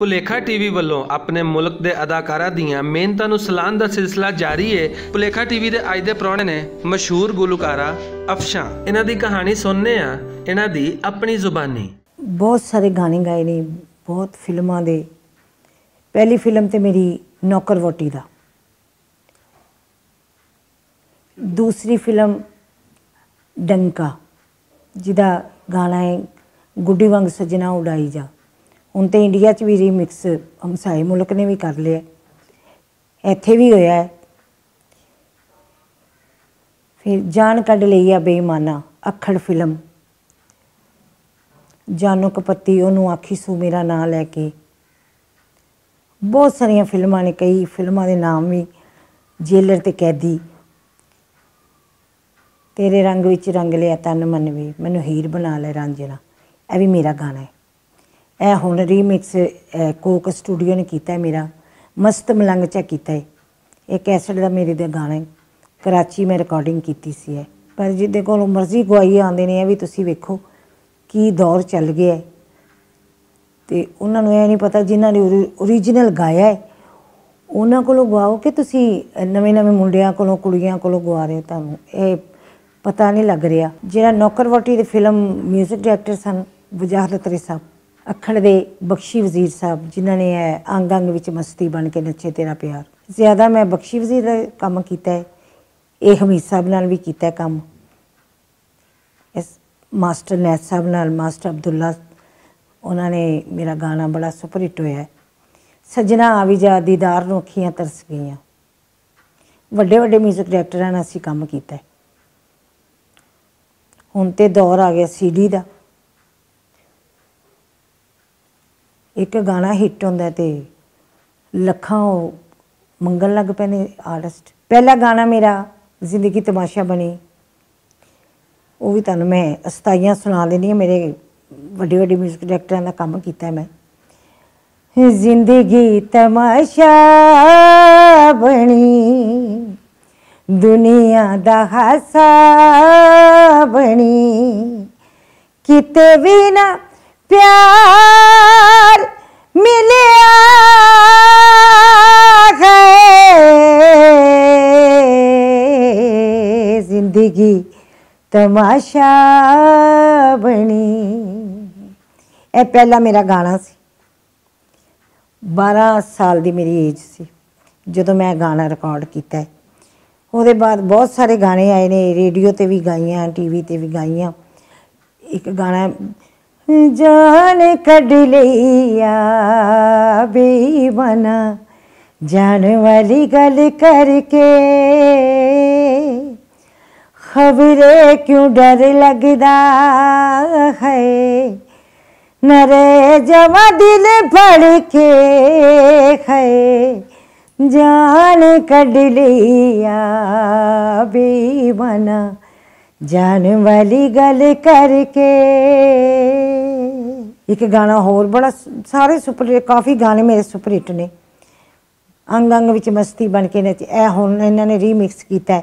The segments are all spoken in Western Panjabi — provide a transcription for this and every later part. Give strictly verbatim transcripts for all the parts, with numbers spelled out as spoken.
پلیکھا ٹی وی ولوں اپنے ملک دے اداکاراں دیاں محنتاں نوں سلان دا سلسلہ جاری ہے۔ پلیکھا ٹی وی دے اج دے پرانے نے مشہور گلوکارہ افشاں، انہاں دی کہانی سننے آں، انہاں دی اپنی زبانی۔ بہت سارے گانے گائے نے، بہت فلماں دے۔ پہلی فلم تے میری نوکر ووٹی دا، دوسری فلم ڈنکا، جدا گانا ہے گڈی وانگ سجنا اڈائی جا۔ ہن تے انڈیا چ وی ریمکس ہمسائے ملک نے وی کر لیا، ایتھے وی ہویا ہے۔ پھر جان کڈ لئی آ بے ایمانہ، اکھڑ فلم، جانو کپتی اونوں آکھی سو میرا ناں لے کے۔ بہت ساریاں فلماں نے، کئی فلماں دے نام وی، جیلر تے قیدی، تیرے رنگ وچ رنگ لیا تن من وی، مینوں ہیر بنا لے رانجھنا۔ اے وی میرا گانا ہے۔ اے ہن ریمکس، اے کوک سٹوڈیو نے کیتا ہے، میرا مست ملنگ چا کیتا ہے۔ اے کیسٹ دا میرے دے گانا ہے، کراچی میں ریکارڈنگ کیتی سی ہے۔ پر جدے کولوں مرضی گوائی آندے نے، اے وی تسی ویکھو کی دور چل گیا ہے۔ تے انہاں نوں اے نہیں پتا، جنہاں نے اوری-، اوریجنل گایا ہے، انہاں کولوں گواؤ کہ تسی نویں نویں منڈیاں کولوں، کڑیاں کولوں گوا رہے ہو، تانوں اے پتا نہیں لگ رہیا۔ جہڑا نوکر ووٹی دے فلم میوزک ڈائریکٹر سن وجاہت لتری صاحب، اکھڑ دے بخشی وزیر صاحب، جنہاں نے اے انگ انگ وچ مستی بن کے نچے تیرا پیار، زیادہ میں بخشی وزیر دا کم کیتا ہے۔ اے حمید صاحب نال وی کیتا ہے کم۔ اس ماسٹر نیت صاحب نال، ماسٹر عبداللہ، انہاں نے میرا گانا بڑا سپر ہٹ ہویا ہے۔ سجنا آوی جا، دیدار نوں اکھیاں ترس گئیاں۔ وڈے وڈے میوزک ڈائریکٹراں نال اسی کم کیتا ہے۔ ہن تے دور آ گیا سی ڈی دا۔ ایک گانا ہٹ ہوندا ہے تے لکھاں او منگن لگ پے نے آرٹسٹ۔ پہلا گانا میرا زندگی تماشا بنی، او وی تانوں میں استائیاں سنا دینی ہاں، میرے وڈے وڈے میوزک ڈائریکٹراں دا کم کیتا ہے میں۔ زندگی تماشا بنی، دنیا دا ہاسا بنی، کتے وی نہ پیار ملیا ہے، زندگی تماشا بنی۔ اے پہلا میرا گانا سی، بارہ سال دی میری ایج سی جدوں میں گانا ریکارڈ کیتا ہے۔ اودے بعد بہت سارے گانے آئے نے، ریڈیو تے وی گائیاں، ٹی وی تے وی گائیاں۔ ایک گانا ہے، جان کڈ لئی آ بے ایمانا، جان والی گل کر کے، خبرے کیوں ڈر لگدا ہے، نرے جمع دل پڑھ کے ہے، جان کڈ لئی آ بے ایمانا، جان والی گل کر کے۔ ایک گانا ہور بڑا س-، سارے سپر، کافی گانے میرے سپر ہٹ نے۔ انگ انگ وچ مستی بن کے نچ، اے ہن انہاں نے ریمکس کیتا ہے۔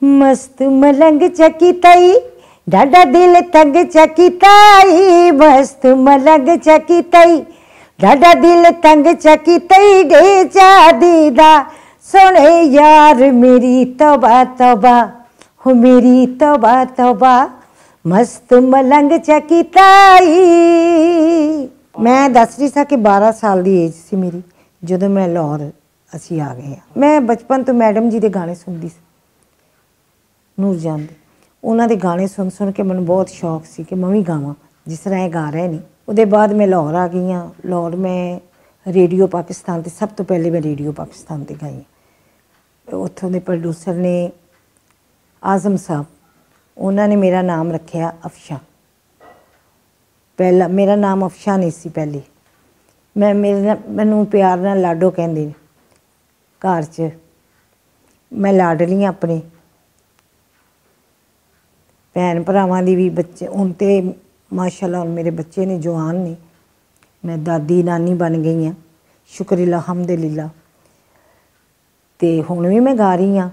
مست ملنگ چکی تئی، ڈاڈا دل تنگ چکی تئی، مست ملنگ چکی تئی، ڈاڈا دل تنگ چکی تئی، ڈے چا دیدا سونے یار، میری توبہ توبہ، ہو میری توبہ توبہ، مست ملنگ چکی تئی۔ میں دس رہی سا کہ بارہ سال دی ایج سی میری، جدوں میں لاہور اسی آ گئے ہاں۔ میں بچپن تو میڈم جی دے گانے سنتی سی، نور جان دے۔ انہاں دے گانے سن سن کے مینوں بہت شوق سی کہ میں وی گاواں، جس طرح اے گا رہے نے۔ اودے بعد میں لاہور آ گئی ہاں۔ لاہور میں ریڈیو پاکستان تے، سب تو پہلے میں ریڈیو پاکستان تے گائی ہاں۔ اتھوں دے پروڈیوسر نے اعظم صاحب، انہاں نے میرا نام رکھیا افشاں۔ پہلا میرا نام افشاں نہیں سی پہلے۔ میں، میرے نال، مینوں پیار نال لاڈو کہندے نے۔ گھر چ میں لاڈلی ہاں اپنے بھین بھراواں دی وی۔ بچے ہن تے ماشاءاللہ ہن میرے بچے نے، جوان نے۔ میں دادی نانی بن گئی ہاں، شکر الحمدللہ۔ تے ہن وی میں گا رہی ہاں۔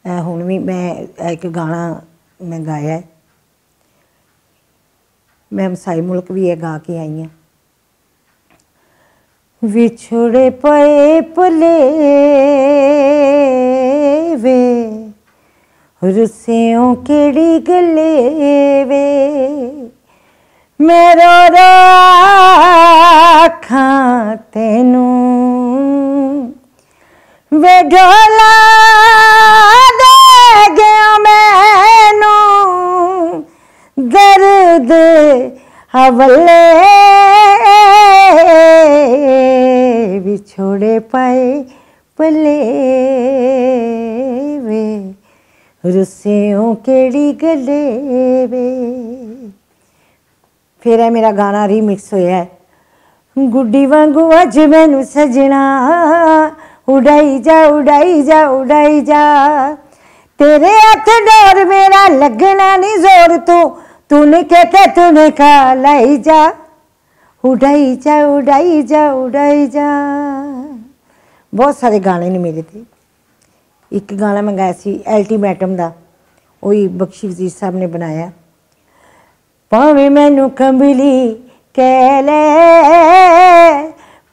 اے ہن وی میں ایک گانا میں گایا ہے۔ میں ہمسائے ملک وی اے گا کے آئی ہاں۔ وچھڑے پئے پلے وے، رسیوں کیڑی گلے وے۔ میں رو رو آکھاں تینوں، وے ڈھولا دے گیا مینوں درد حوالے، وچھوڑے پائے پلے وے، رسیوں کیڑی گلے وے۔ پھر اے میرا گانا ریمکس ہویا ہے۔ گڈی وانگو اج مینوں سجنا، اڈائی جا، اڈائی جا، اڈائی جا۔ تیرے ہتھ ڈور میرا لگنا نہیں زور تو، تو نے کہتا تو نے کہا لائی جا۔ اڈائی جا، اڈائی جا، اڈائی جا۔ بہت سارے گانے نے میرے تے۔ ایک گانا میں گایا سی الٹیمیٹم دا، وہی بخشی وزیر صاحب نے بنایا۔ پاویں مینوں کمبلی کہہ لے،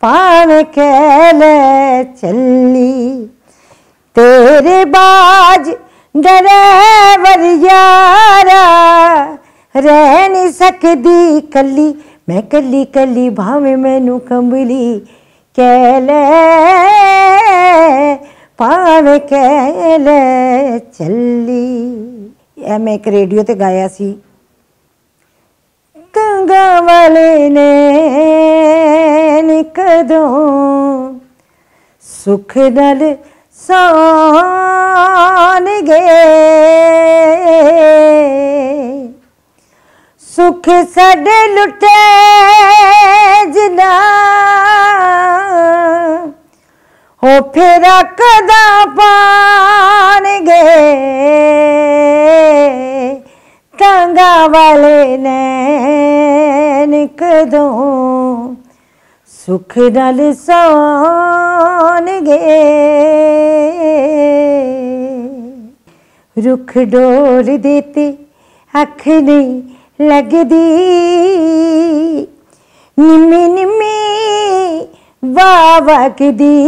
پاویں کہہ لے چلی، تیرے باج ڈرائیور یارا، رہ نہیں سکدی کلی، میں کلی کلی، بھاویں مینوں کمبلی کہہ لے، پاویں کہہ لے چلی۔ اے میں ایک ریڈیو تے گایا سی۔ کنگاں والے نین کدوں سکھ نال سون گے، سکھ ساڈے لٹے جنا، او پھر کداں پان گے، ٹانگاں والے نین کدوں سکھ نال سون گے۔ رکھ ڈول دیتے اکھ نہیں لگدی، نمی نمی واہ وگدی۔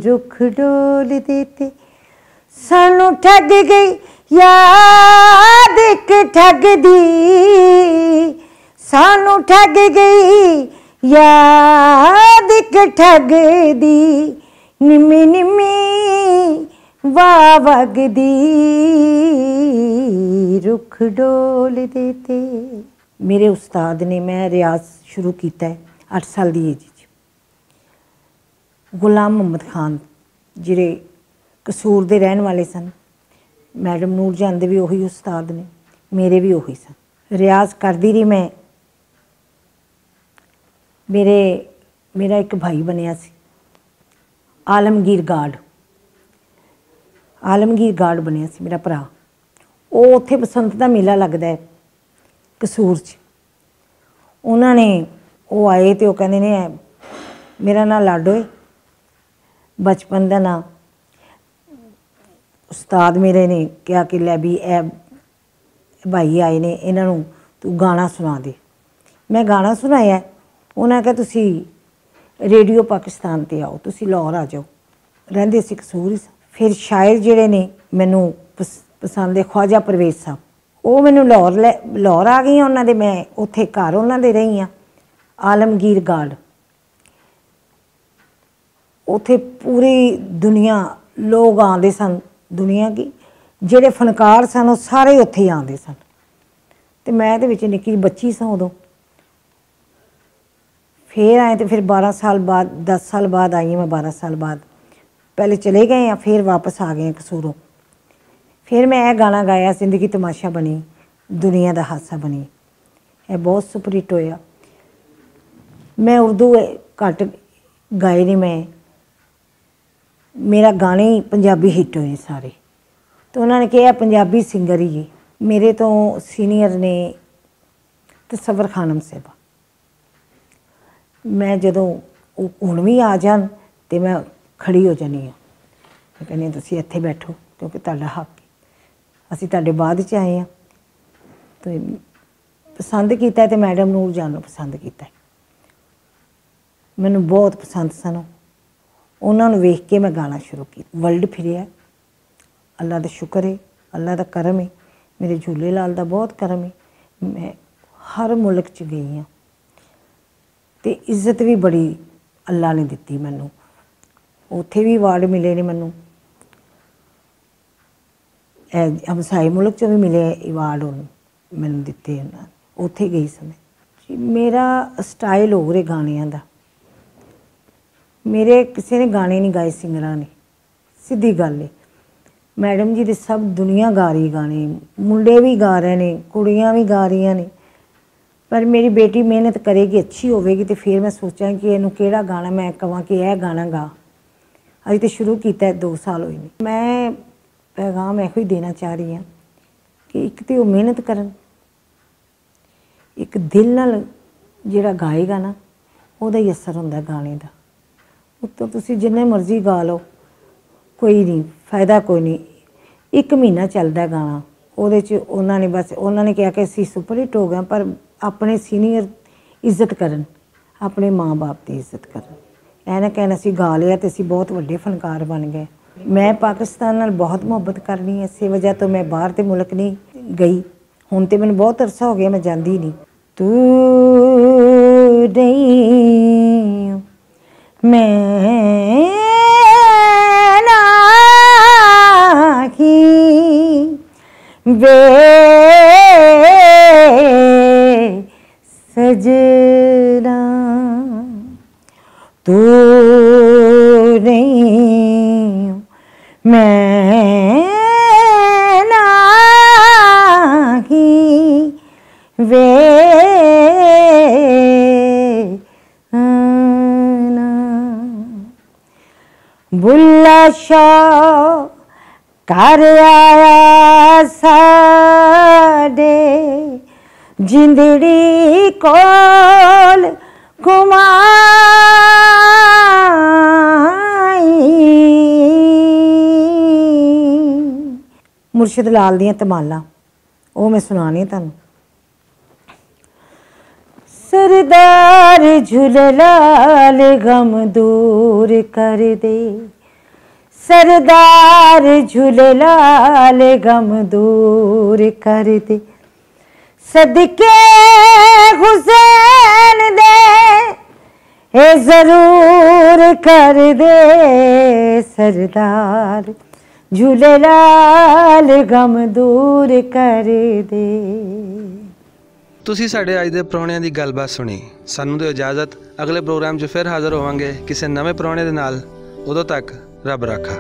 رکھ ڈول دیتے سانو ٹھگ گئی یاد اک ٹھگ دی، سانو ٹھگ گئی یاد اک ٹھگ دی، نمی نمی واہ وگدی۔ رکھ ڈول دیتے۔ میرے استاد نے، میں ریاض شروع کیتا ہے اٹھ سال دی ایج وچ۔ غلام محمد خان جڑے قصور دے رہن والے سن، میڈم نور جان دے بھی اوہی استاد نے، میرے بھی اوہی سن۔ ریاض کردی رہی میں۔ میرے میرا ایک بھائی بنیا سی، عالمگیر گارڈ۔ عالمگیر گارڈ بنیا سی میرا بھرا۔ او اتھے بسنت دا میلہ لگدا ہے قصور چ۔ انہاں نے، او آئے تے او کہندے نے، میرا ناں لاڈو ہے، بچپن دا ناں۔ استاد میرے نے کہا کہ لے بھی اے بھائی آئے نے، انہاں نوں تو گانا سنا دے۔ میں گانا سنایا۔ انہاں کہا تسی ریڈیو پاکستان تے آؤ، تسی لاہور آ جاؤ۔ رہندے سی قصور ہی سا۔ پھر شاعر جڑے نے مینوں پسند ہے، خواجہ پرویز صاحب، او مینوں لاہور آ گئی ہاں انہاں دے۔ میں اتھے گھر انہاں دے رہی ہاں، عالمگیر گارڈ۔ اتھے پوری دنیا، لوگ آندے سن، دنیا کی جڑے فنکار سن او سارے اتھے ہی آندے سن۔ تے میں تے وچ نکی بچی ساں ادوں۔ پھر آئے تے پھر بارہ سال بعد، دس سال بعد آئی ہاں میں، بارہ سال بعد۔ پہلے چلے گئے ہاں، پھر واپس آ گئے ہاں قصوروں۔ پھر میں اے گانا گایا، زندگی تماشا بنی، دنیا دا حادثہ بنی۔ اے بہت سپر ہٹ ہویا۔ میں اردو گھٹ گائے نے، میں، میرا گانے ہی پنجابی ہٹ ہوئے سارے۔ تو انہاں نے کہا پنجابی سنگر ہی ہے۔ میرے تو سینئر نے تصور خانم صاحبہ۔ میں جدوں ہن وی آ جان تے میں کھڑی ہو جانی ہاں۔ میں کہنی ہاں تسی ایتھے بیٹھو، کیونکہ تہاڈا حق ہے۔ اسی تہاڈے بعد چ آئے ہاں۔ تے پسند کیتا ہے تے میڈم نور جان نوں پسند کیتا ہے۔ مینوں بہت پسند سن۔ انہاں نوں ویکھ کے میں گانا شروع کیتا۔ ورلڈ پھریا، اللہ دا شکر ہے، اللہ دا کرم ہے، میرے جھولے لال دا بہت کرم ہے۔ میں ہر ملک چ گئی ہاں تے عزت وی بڑی اللہ نے دتی مینوں۔ اوتھے وی ایوارڈ ملے نے مینوں، اے ہمسائے ملک چ وی ملے ایوارڈ، ہن مینوں دتے انہاں نے۔ اوتھے گئی سمیں، میرا سٹائل ہو رہے گانیاں دا۔ میرے کسے نے گانے نہیں گائے سنگراں نے، سدھی گل ہے۔ میڈم جی دے سب دنیا گا رہی گانے، منڈے وی گا رہے نے، کڑیاں وی گا رہیاں نے۔ پر میری بیٹی محنت کرے گی، اچھی ہوے گی، تے فیر میں سوچاں کہ اینوں کیڑا گانا میں کہواں کہ اے گانا گا۔ اج تے شروع کیتا ہے، دو سال ہوئے نے۔ میں پیغام ایہو ہی دینا چاہ رہی ہاں کہ اک تے او محنت کرن، اک دل نال جیڑا گائے گا نا، اوہدا ہی اثر ہوندا ہے گانے دا۔ اتوں تسی جنہیں مرضی گا لو، کوئی نہیں، فائدہ کوئی نہیں۔ اک مہینہ چلدا ہے گانا، اوہدے چ انہاں نے بس انہاں نے کہیا کہ اسی سپر ہٹ ہو گیا، پر اپنے سینئر عزت کرن، اپنے ماں باپ دی عزت کرن۔ اینا کہنا سی گا لیا تے اسی بہت وڈے فنکار بن گئے۔ میں پاکستان نال بہت محبت کرنی ہے، اسے وجہ تو میں باہر دے ملک نہیں گئی۔ ہن تے مینوں بہت عرصہ ہو گیا، میں جاندی نہیں۔ تو نہیں، میں نہ ہی بے سجنا، تو نہیں، میں نہ ہی وے آنا۔ بلا شاہ گھر آیا ساڈے، جندڑی کول گھمائی۔ مرشد لال دیاں تمالاں، او میں سنانی تانوں۔ سردار جھولے لال غم دور کر دے، سردار جھولے لال غم دور کر دے، صدقے حسین دے اے ضرور کر دے، سردار جھولے لال غم دور کر دے۔ تسی ساڈے اج دے پروہنیاں دی گل بات سنی۔ سانوں دے اجازت، اگلے پروگرام 'چ پھر حاضر ہوواں گے کسے نویں پروہنے دے نال۔ ادوں تک رب راکھا۔